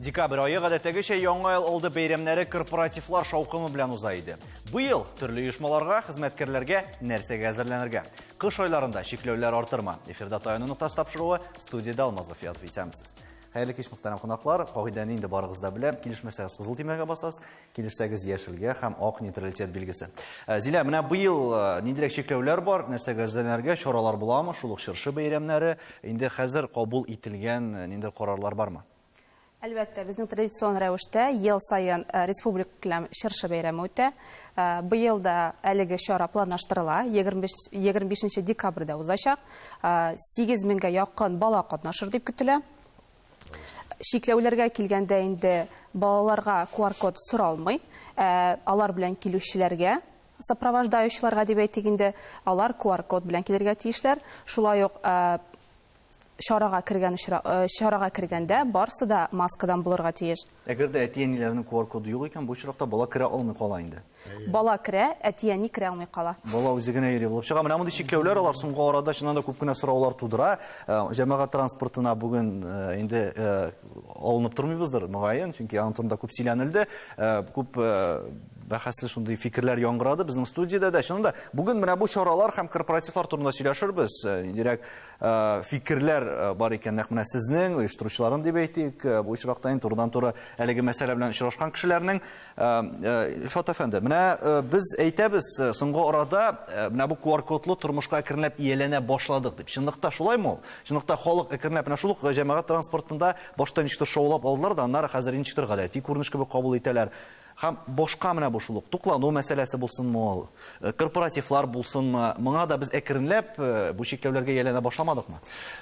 Декабрь ае гадәттәгечә Яңа ел алды бәйрәмнәре корпоративлар шаукымы белән уза иде. Быел төрле оешмаларга, хезмәткәрләргә нәрсәгә әзерләнергә? Кыш айларында чикләүләр артырма. Эфирда Таяну ноктасы тапшыруы, студиядә Алмаз Гафиятов исәнмесез. Хәерле кич, мөхтәрәм кунаклар. Кагыйдәне инде барыгыз да белә. Килешмәсәгез кызыл төймәгә басасыз, килешсәгез яшелгә һәм ак нейтралитет билгесе. Э, Зилә, менә быел э, ниндирәк чикләүләр бар, нәрсәгә әзерләнергә, чаралар буламы, шул ук чыршы бәйрәмнәре, инде хәзер кабул ителгән э, ниндидер карарлар бармы? Әлбәттә, безнең традицион рәвештә ел саен республикакүләм чыршы бәйрәме үтә. Быел да әлеге чара планлаштырыла, 25, 25 декабрьдә узачак. 8 меңгә якын бала катнашыр дип көтелә. Чикләүләргә килгәндә инде балаларга QR-код соралмый, ә алар белән килүчеләргә, сопровождающийларга дип әйтик инде, алар QR-код белән килергә тиешләр. Шулай ук чарага кергән очра, чарага кергәндә барысы да маскадан булырга тиеш. Әгәр дә әти-әниләренең QR-коды юк икән, бу очракта бала керә алмый кала инде. Бала керә, әти-әни керә алмый кала. Бала үзе генә йөри булып чыга. Менә мондый чикләүләр алар соңгы арада чыннан да күп кенә сораулар тудыра. Э, җәмәгать транспортына бүген э, инде э, алынып тормыйбыздыр, мөгаен, чөнки аның турында күп сөйләнелде, күп бәхәсле шундый фикерләр яңгырады безнең студиядә дә. Чыннан да, бүген менә бу чаралар һәм корпоративлар турында сөйләшербез. Ниндирәк фикерләр бар икән нәкъ менә сезнең, оештыручыларын дип әйтик, бу очракта инде турыдан-туры әлеге мәсьәлә белән очрашкан кешеләрнең. Илфат әфәнде, менә без әйтәбез, соңгы арада менә бу QR-кодлы тормышка әкренләп ияләнә башладык дип. Чынлыкта шулаймы ул? Чынлыкта халык әкренләп менә шул ук җәмәгать транспортында башта ничектер шаулап алдылар да, аннары хәзер ничектер гадәти күренеш кебек кабул итәләр. Һәм башка менә бу шул ук туклану мәсьәләсе булсынмы ул, э, корпоративлар булсынмы, моңа да без әкренләп э, бу чикләүләргә ияләнә башламадыкмы?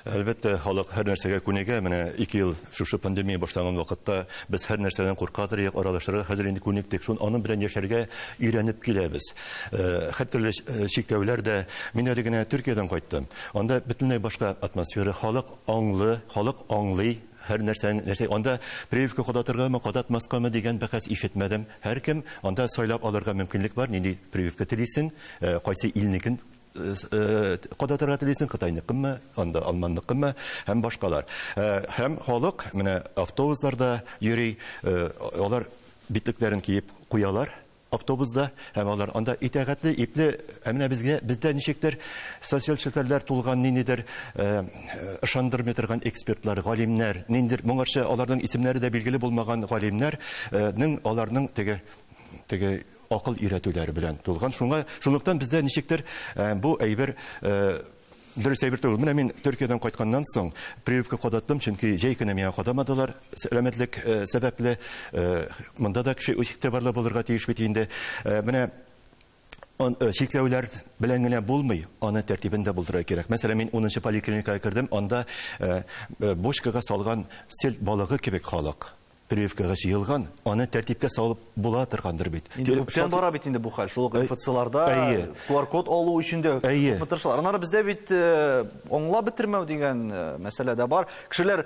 Әлбәттә, халык һәр нәрсәгә күнегә. Менә 2 ел шушы пандемия башланган вакытта без һәр нәрсәдән куркадыр идек, аралашырга хәзер инде күнектек. Шун аның белән яшәргә өйрәнеп киләбез. Э, һәр төрле чикләүләр дә. Мин әле генә Төркиядән кайттым. Анда бөтенләй башка атмосфера, халык аңлы, халык аңлый, Һәр нәрсәнең нәрсә анда прививка кадатыргамы, кадатмаскамы дигән бәхәс ишетмәдем. Һәркем анда сайлап алырга мөмкинлек бар, нинди прививка телисең, э, кайсы илнекен э, э, кадатырга телисең, кытайныкынмы, анда алманныкынмы һәм башкалар. Һәм халык менә автобусларда йөри, алар битлекләрен киеп куялар, автобусда һәм алар анда итагатьле, ипле, ә менә безгә бездә ничектер социаль челтәрләр тулган ниндидер э, ышандырмый торган экспертлар, галимнәр, ниндидер моңарчы аларның исемнәре дә билгеле булмаган галимнәрнең аларның теге теге акыл өйрәтүләре белән тулган. Шуңа шунлыктан бездә ничектер э, бу әйбер э, Дөрес әйбер түгел. Менә мин Төркиядән кайтканнан соң прививка кадаттым, чөнки җәй көне миңа кадамадылар, сәламәтлек э, сәбәпле. Э, монда да кеше игътибарлы булырга тиеш бит инде. Э, менә чикләүләр белән генә булмый, аны тәртибен дә булдырырга кирәк. Мәсәлән, мин 10 поликлиникага кердем, анда бочкага салган сельдь балыгы кебек халык. Прививкага җыелган, аны тәртипкә салып була торгандыр бит. Инде күптән бара бит инде бу хәл. Шул ук МФЦларда QR-код алу өчен дә күпме тырышалар. Аннары бездә бит э, аңлап бетермәү дигән э, мәсьәлә дә бар. Кешеләр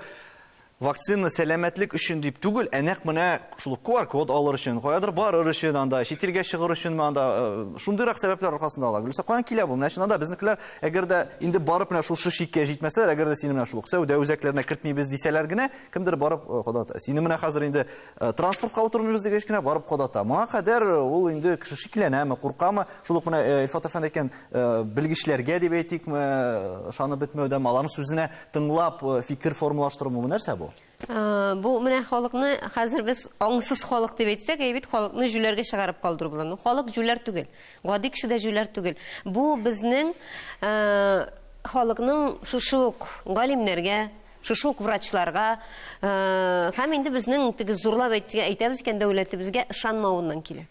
вакцина сәламәтлек өчен дип түгел, ә нәкъ менә шул ук QR-код алыр өчен, каядыр барыр өчен анда, чит илгә чыгыр өченме анда, э, шундыйрак сәбәпләр аркасында ала. Гөлүсә, каян килә бу? Менә чыннан да безнекеләр, әгәр дә инде барып менә шушы чиккә җитмәсәләр, әгәр дә сине менә шул ук сәүдә үзәкләренә кертмибез дисәләр генә, Кемдер барып э, кодата. Сине менә хәзер инде э, транспортка утырмыйбыз дигәч кенә барып кодата. Моңа кадәр э, ул инде кеше шикләнәме, куркамы? Шул ук менә Илфат әфәнде әйткән белгечләргә дип әйтикме, ышанып бетмәүдәме, аларның сүзенә тыңлап фикер формалаштырумы, бу нәрсә бу? Бу менә халыкны хәзер без аңсыз халык дип әйтсәк, әй бит халыкны җүләргә чыгарып калдыру була. Ну, халык җүләр түгел. Гади кеше дә җүләр түгел. Бу безнең халыкның шушы ук галимнәргә, Шушы ук врачларга һәм инде безнең теге зурлап әйтәбез икән дәүләтебезгә ышанмавыннан килә.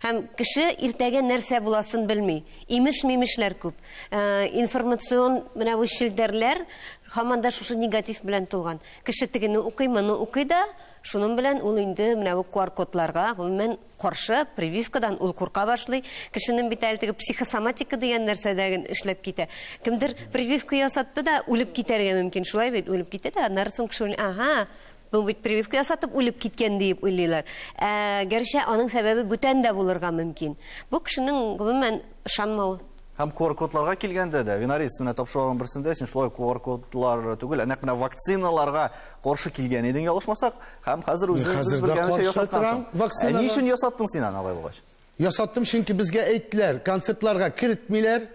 Һәм кеше иртәгә нәрсә буласын белми. Имеш-мимешләр күп. Информацион менә бу челтәрләр һаман да шушы негатив белән тулган. Кеше тегене укый, моны укый да, шуның белән ул инде менә бу QR-кодларга, гомумән, каршы, прививкадан ул курка башлый. Кешенең бит әле теге психосоматика дигән нәрсә дә эшләп китә. Кемдер прививка ясатты да үлеп китәргә мөмкин, шулай бит? Үлеп китә дә, аннары соң кеше уйлый, ага, бу бит прививка ясатып үлеп киткән диеп уйлыйлар. Ә, гәрчә аның сәбәбе бүтән дә булырга мөмкин. Бу кешенең гомумән ышанмавы. Һәм QR-кодларга килгәндә дә, Винарис, менә тапшыруларның берсендә син шулай QR-кодлар түгел, ә нәкъ менә вакциналарга каршы килгән идең, ялгышмасак, һәм хәзер үзең Хәзер дә белгәнчә каршы ясаткансың. торам Ә вакцинага. ни өчен ясаттың син аны алай булгач? Ясаттым, чөнки безгә әйттеләр, концертларга кертмиләр.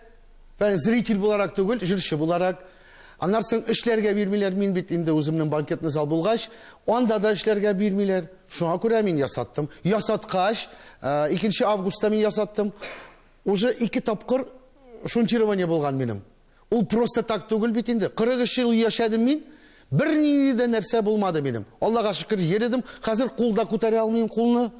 Бән зритель буларак түгел, җырчы буларак. Аннан соң эшләргә бирмиләр, мин бит инде үземнең банкетный зал булгач, анда да эшләргә бирмиләр. Шуңа күрә мин ясаттым. Ясаткач, 2 августта мин ясаттым. Уже 2 тапкыр шунтирование булган минем. Ул просто так түгел бит инде. 43 ел яшәдем мин. Бер нинди дә нәрсә булмады минем. Аллага шөкер, йөрдем. Хәзер кулда күтәрә алмыйм кулны.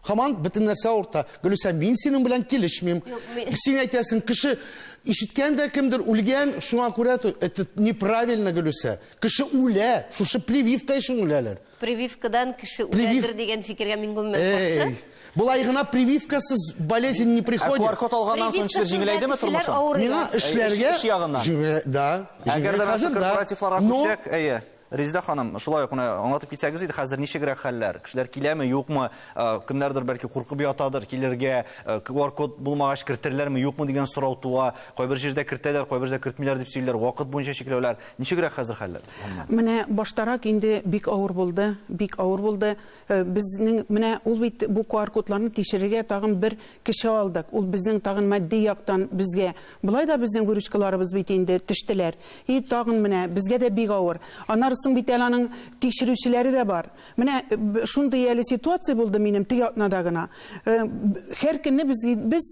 Хаман бөтен нәрсә авырта. Гөлүсә, мин синең белән килешмим. Юк, мин- Син әйтәсең, кеше ишеткән дә кемдер үлгән, шуңа күрә это неправильно, Гөлүсә. Кеше үлә, шушы прививка өчен үләләр. Прививкадан кеше Привив- үләдер дигән фикергә мин гомумән Эй, каршы. болай гына прививкасыз болезнь не Ә приходит. QR-код алганнан соң Прививкасыз ничек җиңеләйдеме да кешеләр тормышың? авырыйлар. Миңа эшләргә Эш ягыннан. Җиңел, да. Әгәр дә Хәзер да. корпоративларга Но күчсәк, әйе. Резеда ханым, шулай ук менә аңлатып китсәгез иде, хәзер ничегрәк хәлләр? Кешеләр киләме, юкмы? Кемнәрдер бәлки куркып ятадыр, килергә, QR-код булмагач кертерләрме, юкмы дигән сорау туа. Кайбер җирдә кертәләр, кайбер җирдә кертмиләр дип сөйлиләр. Вакыт буенча чикләүләр. Ничегрәк хәзер хәлләр? Менә баштарак инде бик авыр булды, бик авыр булды. Безнең менә ул бит бу QR-кодларны тикшерергә тагын бер кеше алдык. Ул безнең тагын матди яктан безгә. Болай да безнең выручкаларыбыз бит инде төштеләр. И тагын менә безгә дә бик авыр. Аннары соң бит әле аның тикшерүчеләре дә бар. Менә шундый әле ситуация булды минем теге атнада гына. Һәр көнне без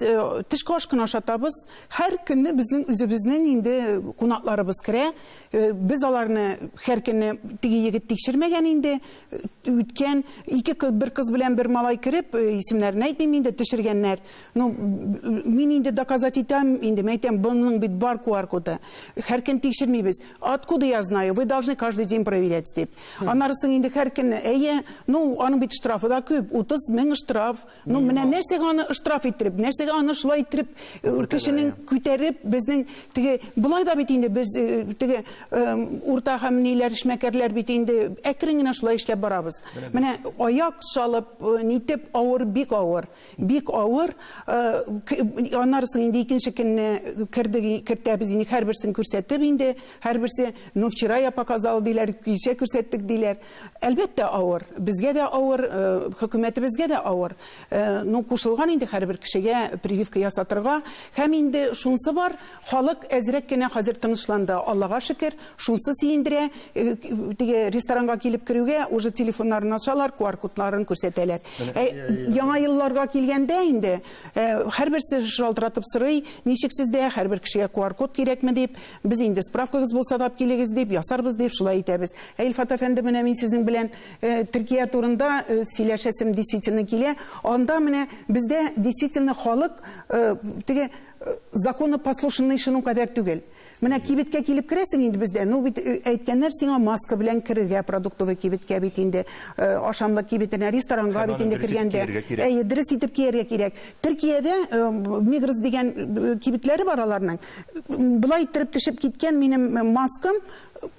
төшке аш кына ашатабыз. Һәр көнне безнең үзебезнең инде кунакларыбыз керә. Без аларны һәр көнне теге егет тикшермәгән инде. Үткән ике бер кыз белән бер малай кереп, исемнәрен әйтмим инде, төшергәннәр. Ну, мин инде доказать итәм, инде мин әйтәм, буның бит бар QR-коды. Һәр көн тикшермибез. Откуда я знаю? Вы должны каждый день проверять, дип. Аннары соң инде һәр көнне, әйе, ну, аның бит штрафы да күп, 30 мең штраф. Ну, менә нәрсәгә аны штраф иттереп, нәрсәгә аны шулай иттереп, кешенең күтәреп, безнең теге, болай да бит инде без, теге, урта һәм ниләр эшмәкәрләр бит инде әкрен генә шулай эшләп барабыз. Менә аяк салып, нитеп авыр, бик авыр, бик авыр. Аннары соң инде икенче көнне кердек, кертәбез инде, һәрберсен күрсәтеп инде, һәрберсе, ну, вчера я показал, диләр, кичә күрсәттек, диләр. Әлбәттә авыр, безгә дә авыр, хөкүмәтебезгә дә авыр. Ну, кушылган инде һәрбер кешегә прививка ясатырга. Һәм инде шунсы бар, халык әзрәк кенә хәзер тынычланды. Аллага шөкер, шунсы сөендерә. Теге ресторанга килеп керүгә уже телефоннарын ачалар, QR-кодларын күрсәтәләр. Яңа елларга килгәндә инде, һәрберсе шалтыратып сорый, ничек сездә һәрбер кешегә QR-код кирәкме дип, без инде справкагыз булса да алып килегез дип, ясарбыз дип шулай итәбез. Илфат әфәнде, менә мин сезнең белән, Төркия турында, сөйләшәсем действительно килә. Анда менә бездә действительно халык, теге, законопослушный шуның кадәр түгел. Менә кибеткә килеп керәсең инде бездә. Ну бит, әйткәннәр сиңа маска белән керергә продуктовый кибеткә бит инде, ашамлык кибетенә, ресторанга Һәм бит аны инде дөрес итеп кергәндә. кияргә кирәк. Әйе, дөрес итеп кияргә кирәк. Төркиядә, Мигрос дигән, кибетләре бар аларның. Былай иттереп төшеп киткән минем маскам,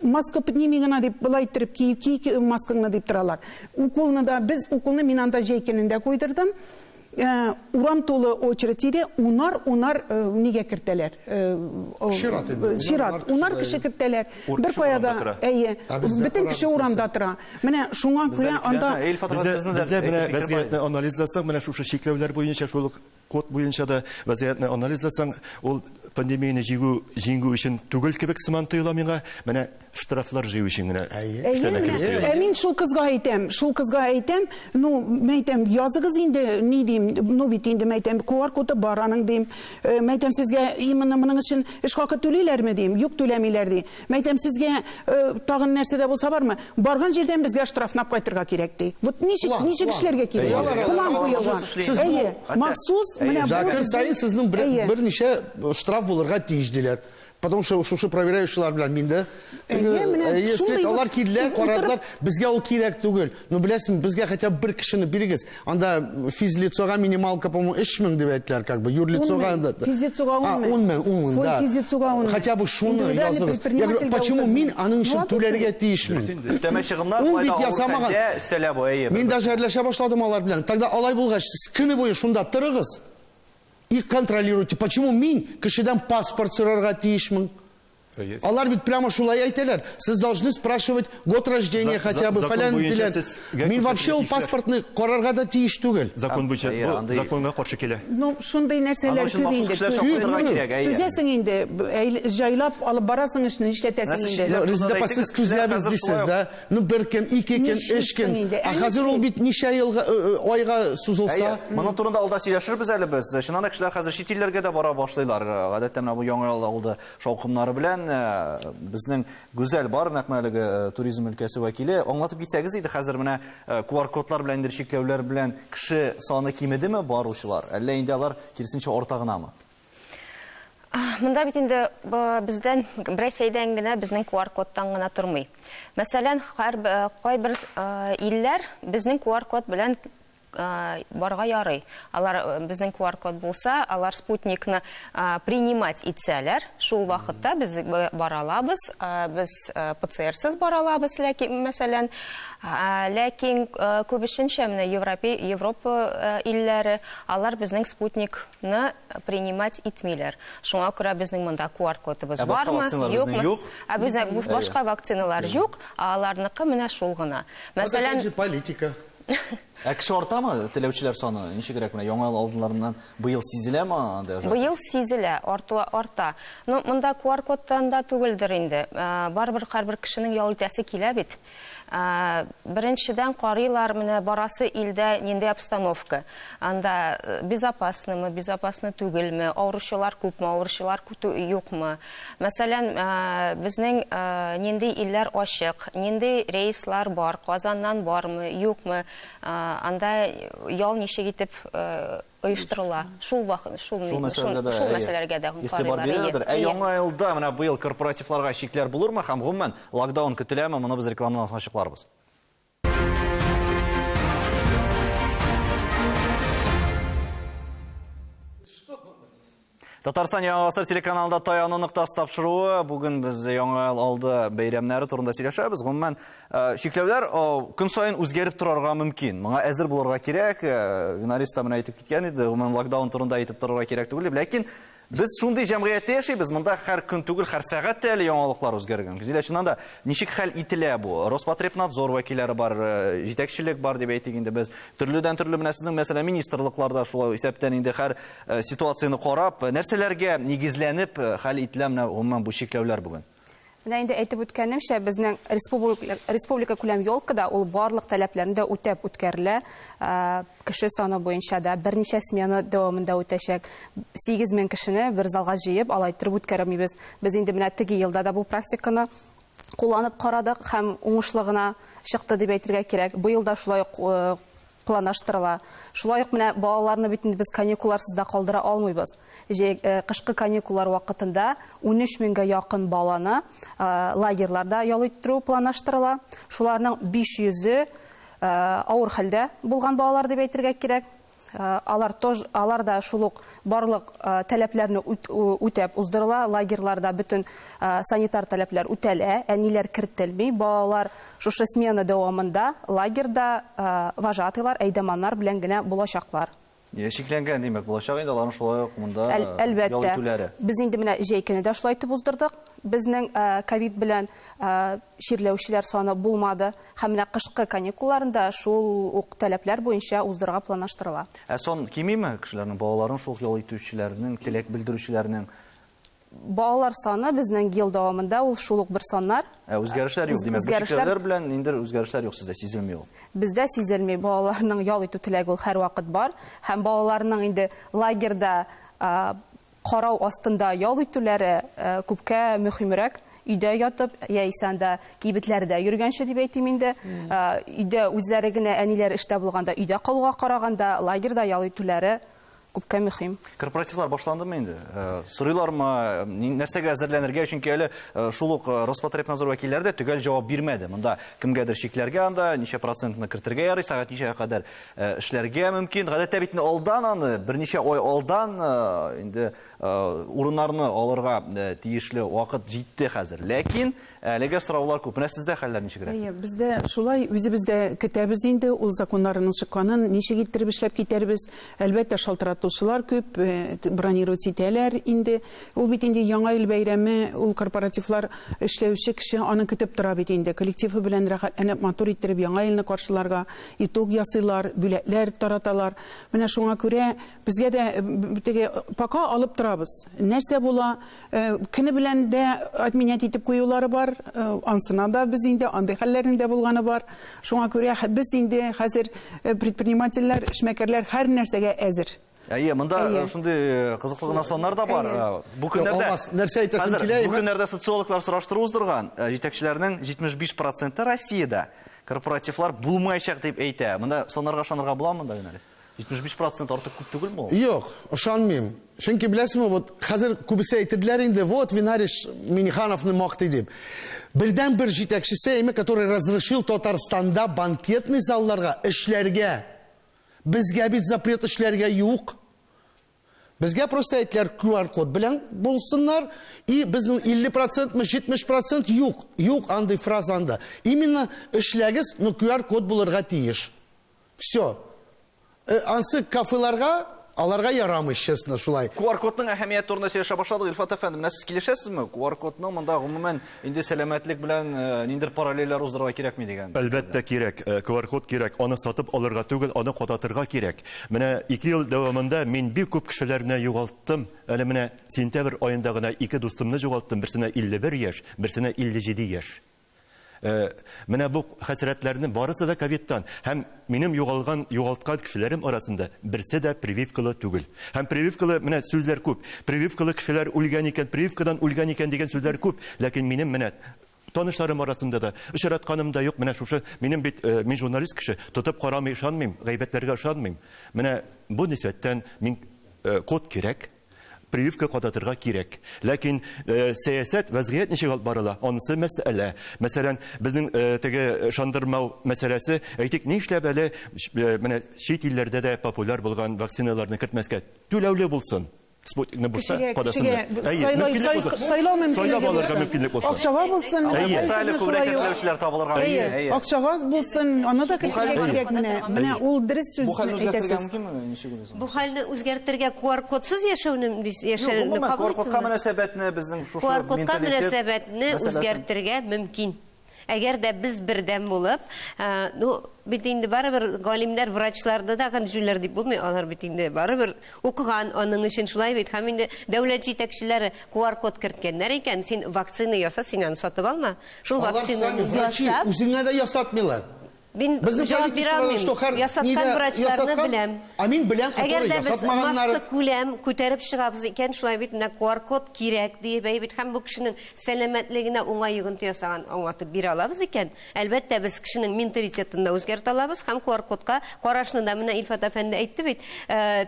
маска подними гына дип, былай иттереп ки, ки, ки, маскаңны дип торалар. Уколны да, без уколны мин анда җәй көнендә куйдырдым. Урам тулы очередь иде, унар-унар, нигә кертәләр? Чират инде. Чират. Унар кеше кертәләр. Ур Бер кеше кая урамда да, тора. әйе, Ә бездә бөтен кеше карагыз урамда нәрсә? тора. Менә шуңа Бездә күрә бит анда янә Эльфа Бездә, Тагын сезне дә бездә менә әйтеп китеп вазгыятьне анализласаң, менә шушы чикләүләр буенча, шул ук код буенча да вазгыятьне анализласаң, ул пандемияне җиңү өчен түгел кебек сыман тоела миңа. Менә штрафлар җыю өчен генә Әйе. эшләнә Әйе, кебек менә, тоела. ә мин шул кызга әйтәм, шул кызга әйтәм, ну, мин әйтәм, языгыз инде, ни дим, ну бит инде, мин әйтәм, QR коды бар аның дим. Мин әйтәм, сезгә именно моның өчен эш хакы түлиләрме дим, юк түләмиләр ди. Мин әйтәм, сезгә, тагын нәрсә дә булса бармы? Барган җирдән безгә штрафнап кайтырга кирәк ди. Вот План, ничек план. эшләргә кирәк? Әйе. План Әйе. куелган. Сез бу- Әйе, Хәтта- махсус Әйе. менә бу Закир безнең- саен сезнең Әйе. берничә штраф булырга тиеш диләр. Потому что шушы проверяющийлар белән мин дә, Әйе, менә әйе, шундый стрит, алар вот килделәр, утырып карадылар, безгә ул кирәк түгел. Ну, беләсеңме, безгә хотя бы бер кешене бирегез. Анда физлицога минималка, по-моему, өч мең дип әйттеләр, как бы, юрлицога Ун мең. анда. Физлицога ун А, мең. ун мең, ун мең, Фой, да. физлицога ун мең. Хотя бы шуны Индивидуальный языгыз. Я говорю, предпринимательгә почему утыз мин мең? аның өчен Ну, а түләргә тут тиешмен? Өстәмә чыгымнар Ул шулай бит да авыр ясамаган. хәлдә өстәлә бу, әйе. Мин даже әрләшә башладым алар белән. Тогда алай булгач, сез көне буе шунда торыгыз. И контролируйте. Почему мин кешедән паспорт сорарга тиешмен? Алар бит прямо шулай әйтәләр. Сез должны спрашивать год рождения хотя бы, Закон фәлән буенча фәлән. сезгә Мин вообще ул күрсәтелгән паспортны карарга да тиеш түгел. Закон буенча Әйе, бу андый- законга каршы килә. Ну, шундый нәрсәләр Аның өчен күп махсус инде. кешеләр Күп. чакыртырга Күп. кирәк, әйе. Түзәсең инде, җайлап алып барасың эшне, нишләтәсең Нәрсә инде. читләр- Резеда апа, сез Кешеләр түзәбез хәзер дисез, шулай ук. да? Ну, бер көн, ике көн, Нишлисең өч көн. инде? Ә Ә хәзер ул нишлик? бит ничә елга, айга сузылса? Әйе, моның турында алда сөйләшербез әле без. Чыннан да кешеләр хәзер чит илләргә дә бара башлыйлар. Гадәттә менә бу яңа ел алды шаукымнары белән безнең Гүзәл бар, нәкъ менә әлеге туризм өлкәсе вәкиле. Аңлатып китсәгез иде, хәзер менә QR-кодлар белән инде чикләүләр белән кеше саны кимедеме баручылар? Әллә инде алар киресенчә арта гынамы? Монда бит инде бездән, Рәсәйдән генә безнең QR-кодтан гына тормый. Мәсәлән, кайбер илләр безнең QR-код белән барга ярый. Алар безнең QR-код булса, алар спутникны принимать итсәләр, шул вакытта без бара алабыз, без П Ц Р-сыз бара алабыз, ләкин, мәсәлән, ләкин күбесенчә менә Европа илләре, алар безнең спутникны принимать итмиләр. Шуңа күрә безнең монда QR-кодыбыз Ә башка бармы, вакциналар безнең юкмы? юк? Ә безнең бу башка вакциналар юк, ә аларныкы менә шул гына. Вот Мәсәлән, опять же политика. Ә кеше артамы теләүчеләр саны? Ничегрәк менә яңа ел алдыннан быел сизеләме анда? Быел сизелә, арта. Ну, монда QR-кодтан да түгелдер инде. Барыбер һәрбер кешенең ял итәсе килә бит. Беренчедән карыйлар, менә барасы илдә нинди обстановка. Анда безопаснымы, безопасно түгелме, авыручылар күпме, авыручылар юкмы. Мәсәлән, безнең нинди илләр ачык, нинди рейслар бар, Казаннан бармы, юкмы, анда ял ничек итеп оештырыла. Шул вакыт, шул Шул мәсьәләгә дә, шул әйе, мәсьәләләргә дә игътибар карыйлар, әйе. бирәләр. Ә яңа елда менә быел корпоративларга чикләр булырмы һәм гомумән локдаун көтеләме? Моны без рекламадан соң ачыкларбыз. Татарстан Яңа Гасыр телеканалында таяну ноктасы тапшыруы. Бүген без Яңа ел алды бәйрәмнәре турында сөйләшәбез. Гомумән, чикләүләр көн саен үзгәреп торырга мөмкин. Моңа әзер булырга кирәк. Журналист та менә әйтеп киткән иде, гомумән локдаун турында әйтеп торырга кирәк түгел дип. Ләкин без шундый җәмгыятьтә яшибез, монда һәр көн түгел, һәр сәгать тә әле яңалыклар үзгәргән. Гүзәл, чыннан да ничек хәл ителә бу? Роспотребнадзор вәкилләре бар, җитәкчелек бар дип әйтик инде без. Төрледән төрле менә сезнең, мәсәлән, министрлыкларда шулай исәптән инде һәр ситуацияне карап, нәрсәләргә нигезләнеп хәл ителә менә гомумән бу чикләүләр бүген? Менә инде әйтеп үткәнемчә, безнең республика күләм елкада ул барлык таләпләрне дә үтәп үткәрелә. Кеше саны буенча да берничә смена дәвамында үтәчәк. 8000 кешене бер залга җыеп, алай иттереп үткәрмибез. Без инде менә теге елда да бу практиканы кулланып карадык һәм уңышлы гына чыкты дип әйтергә кирәк. Быел да шулай ук планлаштырыла. Шулай ук менә балаларны бит инде без каникулларсыз да калдыра алмыйбыз. Кышкы каникуллар вакытында унөч меңгә якын баланы лагерьларда ял иттерү планлаштырыла. Шуларның биш йөзе авыр хәлдә булган балалар дип әйтергә кирәк. Алар алар да шул ук барлык таләпләрне үтәп уздырыла. Лагерьларда бөтен санитар таләпләр үтәлә, әниләр кертелми. Балалар шушы смена дәвамында лагерьда вожатыйлар, әйдәманнар белән генә булачаклар. Чикләнгән димәк булачак инде аларның шулай ук монда Әлбәттә. ял итүләре. Без инде менә җәй көне дә шулай итеп уздырдык. Безнең ковид белән чирләүчеләр саны булмады. Һәм менә кышкы каникулларында шул ук таләпләр буенча уздырырга планлаштырыла. Ә сон кимиме кешеләрнең, балаларын шул ял итүчеләрнең, теләк белдерүчеләрнең? Балалар саны безнең ел дәвамында ул шул ук бер саннар. Ә үзгәрешләр юк, димәк, бу Үзгәрешләр чикләүләр белән инде үзгәрешләр юк сездә, сизелми ул. Бездә сизелми. Балаларның ял итү теләге ул һәрвакыт бар. Һәм балаларның инде лагерьда карау астында ял итүләре күпкә мөһимрәк. Өйдә ятып, яисә анда кибетләрдә йөргәнче дип әйтим инде. Өйдә үзләре генә әниләр эштә булганда өйдә калуга караганда лагерьда ял итүләре күпкә мөһим. Корпоративлар башландымы инде? Сорыйлармы, нәрсәгә әзерләнергә? Чөнки әле шул ук Роспотребнадзор вәкилләре дә төгәл җавап бирмәде. Монда кемгәдер чикләргә анда, ничә процентны кертергә ярый, сәгать ничәгә кадәр эшләргә мөмкин. Гадәттә бит инде алдан аны, берничә ай алдан инде урыннарны алырга тиешле вакыт җитте хәзер. Ләкин әлегә сораулар күп. Менә сездә хәлләр ничегрәк? Әйе, бездә шулай, үзебез дә көтәбез инде ул законнарның чыкканын, ничек иттереп эшләп китәрбез. Әлбәттә, шалтырату чакыртучылар күп, бронировать итәләр инде. Ул бит инде Яңа ел бәйрәме, ул корпоративлар эшләүче кеше аны көтеп тора бит инде. Коллективы белән рәхәтләнеп, матур иттереп Яңа елны каршыларга итог ясыйлар, бүләкләр тараталар. Менә шуңа күрә безгә дә теге пока алып торабыз. Нәрсә була, көне белән дә отменять итеп куюлары бар, ансына да без инде андый хәлләрнең дә булганы бар. Шуңа күрә без инде хәзер предпринимательләр, эшмәкәрләр һәр нәрсәгә әзер. Әйе, монда шундый кызыклы гына саннар да бар. Бу көннәрдә нәрсә әйтәсем килә? Бу көннәрдә социологлар сораштыру уздырган. Җитәкчеләрнең 75% Россиядә корпоративлар булмаячак дип әйтә. Монда саннарга ышанырга буламы монда, Геннадий? 75% артык күп түгелме ул? Юк, ышанмыйм. Чөнки беләсезме, вот хәзер күбесе әйтерләр инде, вот Винарис Минихановны мактый дип. Бердән-бер җитәкчесе, әйме, который разрешил Татарстанда банкетный залларга эшләргә. Безгә бит запрет эшләргә юк. Безгә просто әйттеләр, QR-код белән булсыннар, и безнең 50%мы, 70% юк. Юк андый фраза анда. Именно эшләгез, но QR-код булырга тиеш. Все. Ансы кафеларга, аларга ярамый, честно, шулай. QR-кодның әһәмияте турында сөйләшә башладык, Илфат әфәндем. Менә сез килешәсезме? QR-кодның монда гомумән инде сәламәтлек белән ниндидер параллельләр уздырырга кирәкми дигән. Әлбәттә кирәк. QR-код кирәк. Аны сатып алырга түгел, аны кадатырга кирәк. Менә 2 ел дәвамында мин бик күп кешеләрне югалттым. Әле менә сентябрь аенда гына 2 дустымны югалттым. Берсенә 51 яшь, берсенә 57 яшь. Менә бу хәсрәтләрнең барысы да ковидтан. Һәм минем югалган, югалткан кешеләрем арасында берсе дә прививкалы түгел. Һәм прививкалы, менә сүзләр күп. Прививкалы кешеләр үлгән икән, прививкадан үлгән икән дигән сүзләр күп. Ләкин минем менә танышларым арасында да очратканым да юк. Менә шушы минем бит, мин журналист кеше, тотып карамый ышанмыйм, гайбәтләргә ышанмыйм. Менә бу нисбәттән мин код кирәк. Прививка кадатырга кирәк. Ләкин сәясәт, вәзгыять ничек алып барыла, анысы мәсьәлә. Мәсәлән, безнең теге ышандырмау мәсьәләсе, әйтик, нишләп әле менә чит илләрдә дә популяр булган вакциналарны кертмәскә? Түләүле булсын. Спутникны булса, кадасыннар. Сайлау мөмкинлеге булсын. Акчага булсын. Акчага булсын, аны да кертергә кирәк менә. Менә ул дөрес сүз әйтәсез. Бу хәлне үзгәртергә QR-кодсыз яшәүне яшәүне кабул итү. QR-кодка мөнәсәбәтне безнең шушы QR-кодка мөнәсәбәтне үзгәртергә мөмкин. Әгәр дә без бердәм булып, ну, бит инде барыбер галимнәр, врачларны да җүләр дип булмый, алар бит инде барыбер укыган, аның өчен шулай бит. Һәм инде дәүләт җитәкчеләре QR-код керткәннәр икән, син вакцина яса, син аны сатып алма. Шул вакцинаны ясап, үзеңә дә ясатмыйлар. Мин җавап бирә алмыйм. Ясаткан врачларны беләм. А мин беләм, которые ясатмаганнары. Әгәр дә без масса күләм күтәреп чыгабыз икән, шулай бит менә QR-код кирәк диеп әйбит һәм бу кешенең сәламәтлегенә уңай йогынты ясаган аңлатып бирә алабыз икән, әлбәттә без кешенең менталитетын да үзгәртә алабыз һәм QR-кодка карашны да менә Илфат әфәнде әйтте бит,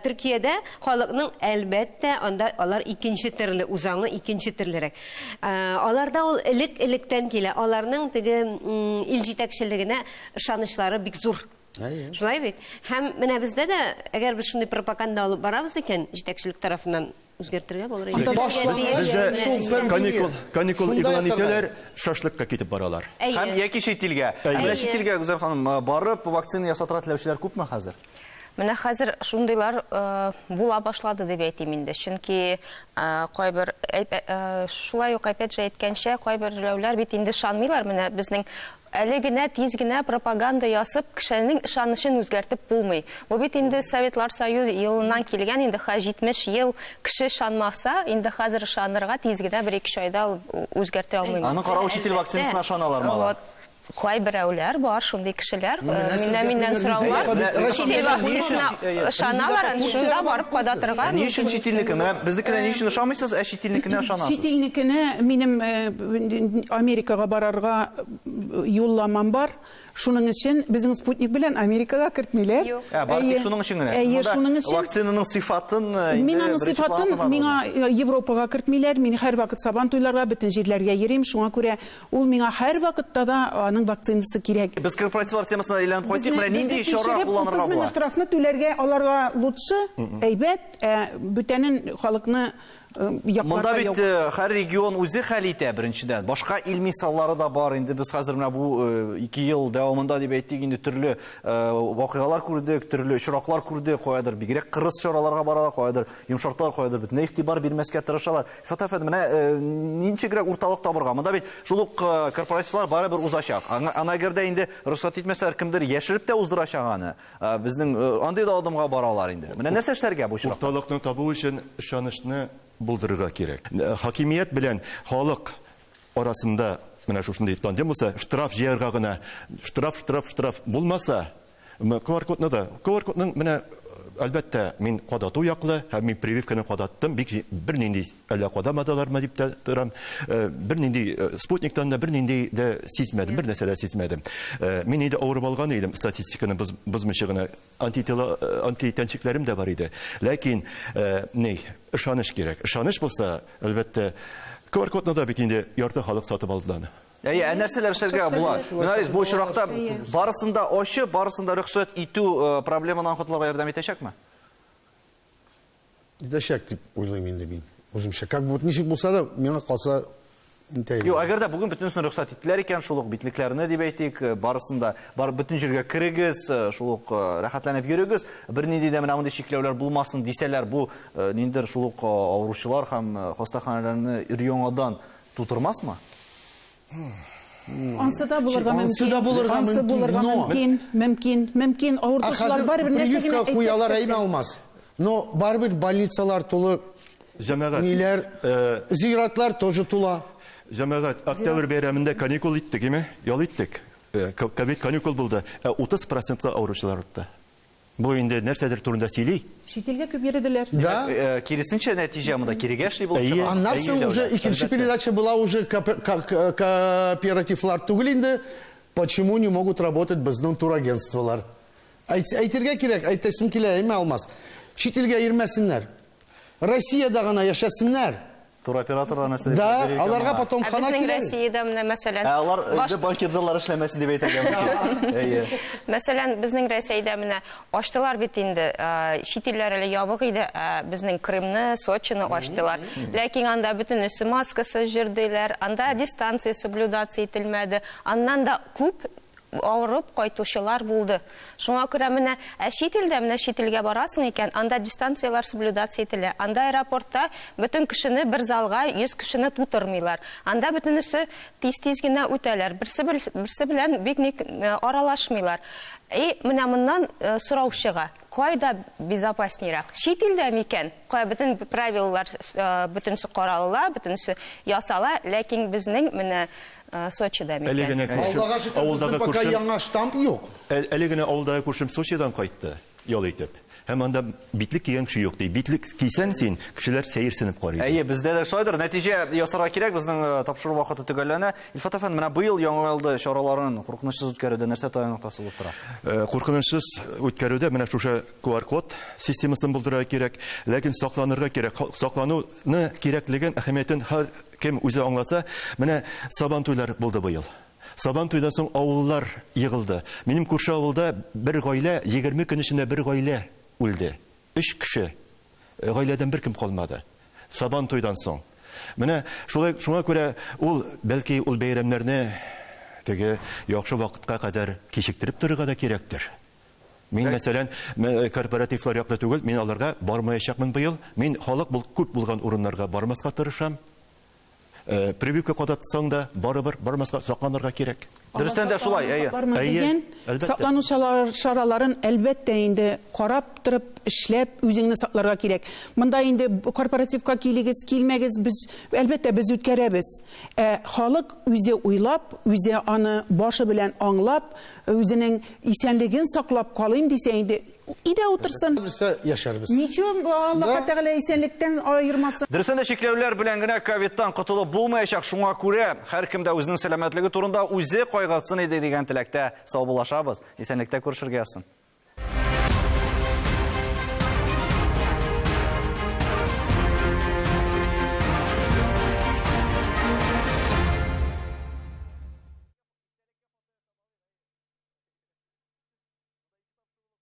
Төркиядә халыкның әлбәттә анда алар икенче төрле үзаңы икенче төрлерәк. Аларда ул элек-электән килә. Аларның теге ил җитәкчелегенә ышанычлары бик зур. Шулай бит. Һәм менә бездә дә, әгәр без шундый пропаганда алып барабыз икән, җитәкчелек тарафыннан үзгәртергә булыр иде. Бездә каникул, каникул игълан итәләр, шашлыкка китеп баралар. Һәм яки чит илгә. Менә чит илгә, Гүзәл ханым, барып вакцина ясатырга теләүчеләр күпме хәзер? Менә хәзер шундыйлар була башлады дип әйтим инде. Чөнки кайбер шулай ук опять же әйткәнчә, кайберләүләр бит инде ышанмыйлар. Менә безнең әле генә тиз генә пропаганда ясап, кешенең ышанычын үзгәртеп булмый. Бу бит инде Советлар Союзы елыннан килгән, инде 70 ел кеше ышанмаса, инде хәзер ышанырга тиз генә бер-ике айда үзгәртә алмыйм. Аның каравы чит ил вакцинасына ышаналармы алар? Кайберәүләр бар, шундый кешеләр, миннән сораулар, чит ил вакцинасына ышаналар, шунда барып кадатырга. Ни өчен чит илнеке? Менә безнекенә ни өчен ышанмыйсыз, ә чит илнекенә ышанасыз? Чит илнекенә минем Америкага барарга юлламам бар. Шуның өчен безнең спутник белән Америкага кертмиләр. Бар тик шуның өчен генә. Әйе, шуның өчен. Вакцинаның сыйфатын Мин аның сыйфатын миңа Европага кертмиләр. Мин һәрвакыт Сабан туйларга, бөтен җирләргә йөрим. Шуңа күрә ул миңа һәрвакытта да аның Аның вакцинасы кирәк. Без корпоративлар темасына әйләнеп кайтыйк. Менә нинди чара кулланырга була? 30 мең штрафны түләргә аларга лучше, әйбәт, ә бүтәнен халыкны якларга Монда бит һәр регион үзе хәл итә, беренчедән. Башка ил мисаллары да бар. Инде без хәзер менә бу 2 ел дәвамында дип әйтик, инде төрле вакыйгалар күрдек, төрле очраклар күрдек. Каядыр бигрәк кырыс чараларга баралар, каядыр йомшарталар, каядыр бөтенләй игътибар бирмәскә тырышалар. Илфат әфәнде, менә ничегрәк урталык табырга? Монда бит шул ук корпоративлар барыбер узачак. Аңа әгәр дә инде рөхсәт итмәсәләр, кемдер яшереп тә уздырачак аны. Безнең андый да адымга баралар инде. Менә нәрсә эшләргә бу очракта? Урталыкны табу өчен ышанычны булдырырга кирәк. Хакимият белән халык арасында менә шушындый тандем булса, штраф җыярга гына, штраф, штраф, штраф булмаса, QR-кодны да, QR-кодның менә, әлбәттә, мин кадату яклы һәм мин прививканы кадаттым, бик бернинди әллә кадамадылармы дип тә торам, бернинди спутниктан да бернинди дә сизмәдем, бер нәрсә дә сизмәдем. Мин инде авырып алган идем, статистиканы бозмыйча гына, антитела, антитәнчекләрем дә бар иде. Ләкин, ни, ышаныч кирәк. Ышаныч булса, әлбәттә, QR-кодны да бит инде ярты халык сатып алды аны. Әйе, ә нәрсәләр эшләргә була? Гөлнарис, бу очракта барысын да ачып, барысын да рөхсәт итү проблемадан котылырга ярдәм итәчәкме? Итәчәк дип уйлыйм инде мин. Үземчә. Как бы вот ничек булса да, миңа калса итә инде. Юк, әгәр дә бүген бөтенесен рөхсәт иттеләр икән, шул ук битлекләрне дип әйтик, барысын да, бар бөтен җиргә керегез, шул ук рәхәтләнеп йөрегез, бернинди дә менә мондый чикләүләр булмасын дисәләр, бу ниндидер шул ук авыручылар һәм хастаханәләрне өр-яңадан тутырмасмы? Ансы да булырга мөмкин. Ансы да булырга Ансы мөмкин, булырга но мөмкин, мөмкин, мөмкин. Авыртучылар барыбер нәрсә генә прививка куялар әйме алмас. Но барыбер больницалар тулы. Җәмәгать. Ниләр, зиратлар тоже тула. Җәмәгать, октябрь бәйрәмендә каникул иттек, име? Ял иттек. Ковид каникул булды. Ә 30 процентка авыручылар артты. Бу инде нәрсәдер турында сөйли. Чит илгә күп йөрделәр. Да. Киресенчә нәтиҗә монда кирегә эшли булып чыга. Аннан соң уже икенче передача была уже кооперативлар түгел инде. Почему не могут работать безнең турагентстволар? Әйтергә кирәк, әйтәсем килә, әйме Алмаз. Чит илгә йөрмәсеннәр. Россиядә гына яшәсеннәр. Туроператорлар нәрсә дип Да, әйтер икән аларга моңа? потом Ә хана безнең килә. Россиядә менә мәсәлән, Ә алар баш инде банкет заллары эшләмәсен дип әйтергә мөмкин. Әйе. Мәсәлән, безнең Рәсәйдә менә ачтылар бит инде, чит илләр әле ябык иде, ә безнең Крымны, Сочины ачтылар. Ләкин анда бөтенесе маскасыз йөрделәр, анда дистанция соблюдаться ителмәде. Аннан да күп авырып кайтучылар булды. Шуңа күрә менә, ә чит илдә, менә чит илгә барасың икән, анда дистанцияләр соблюдаться ителә. Анда аэропортта бөтен кешене бер залга 100 кешене тутырмыйлар. Анда бөтенесе тиз-тиз генә үтәләр. Берсе берсе белән бик ник аралашмыйлар. И менә моннан сорау чыга. Кайда безопаснейрак? Чит илдә микән? Кая бөтен правилалар бөтенесе каралыла, бөтенесе ясала, ләкин безнең менә Сочида микән? Әле генә күршем, Аллага шөкер, авылдагы безнең пока күршем яңа штамп юк. Әле генә авылдагы күршем Сочидан кайтты, ял итеп. Һәм анда битлек кигән кеше юк ди. Битлек кисәң син, кешеләр сәерсенеп карый. Әйе, бездә дә шулайдыр. Нәтиҗә ясарга кирәк, безнең тапшыру вакыты төгәлләнә. Илфат әфәнде, менә быел Яңа елда чараларын куркынычсыз үткәрүдә нәрсә таяну ноктасы булып тора? Куркынычсыз үткәрүдә менә шушы QR-код системасын булдырырга кирәк, ләкин сакланырга кирәк. Саклануны кирәклеген, әһәмиятен һәр кем үзе аңласа, менә Сабан туйлар булды быел. Сабан туйдан соң авыллар егылды. Минем күрше авылда бер гаилә, 20 көн эчендә бер гаилә үлде. 3 кеше. Гаиләдән беркем калмады. Сабан туйдан соң. Менә шулай, шуңа күрә ул, бәлки ул бәйрәмнәрне теге яхшы вакытка кадәр кичектереп торырга да кирәктер. Мин, мәсәлән, корпоративлар яклы түгел, мин аларга бармаячакмын быел. Мин халык күп булган урыннарга бармаска тырышам. Прививка кадатсаң да, барыбер бармаска, сакланырга кирәк. Дөрестән дә шулай, әйе. Бармын Әйе, дигән, әлбәттә. саклану чараларын әлбәттә инде карап торып, эшләп, үзеңне сакларга кирәк. Монда инде корпоративка килегез, килмәгез, без әлбәттә без үткәрәбез. Халык үзе уйлап, үзе аны башы белән аңлап, үзенең исәнлеген саклап калыйм дисә инде өйдә утырсын. Нәрсә яшәрбез. Ничего, Аллаһ Да. Тәгалә исәнлектән аермасын. Дөрестән дә чикләүләр белән генә ковидтан котылып булмаячак. Шуңа күрә һәркем дә үзенең сәламәтлеге турында үзе кайгыртсын иде дигән теләктә саубуллашабыз. Исәнлектә күрешергә язсын.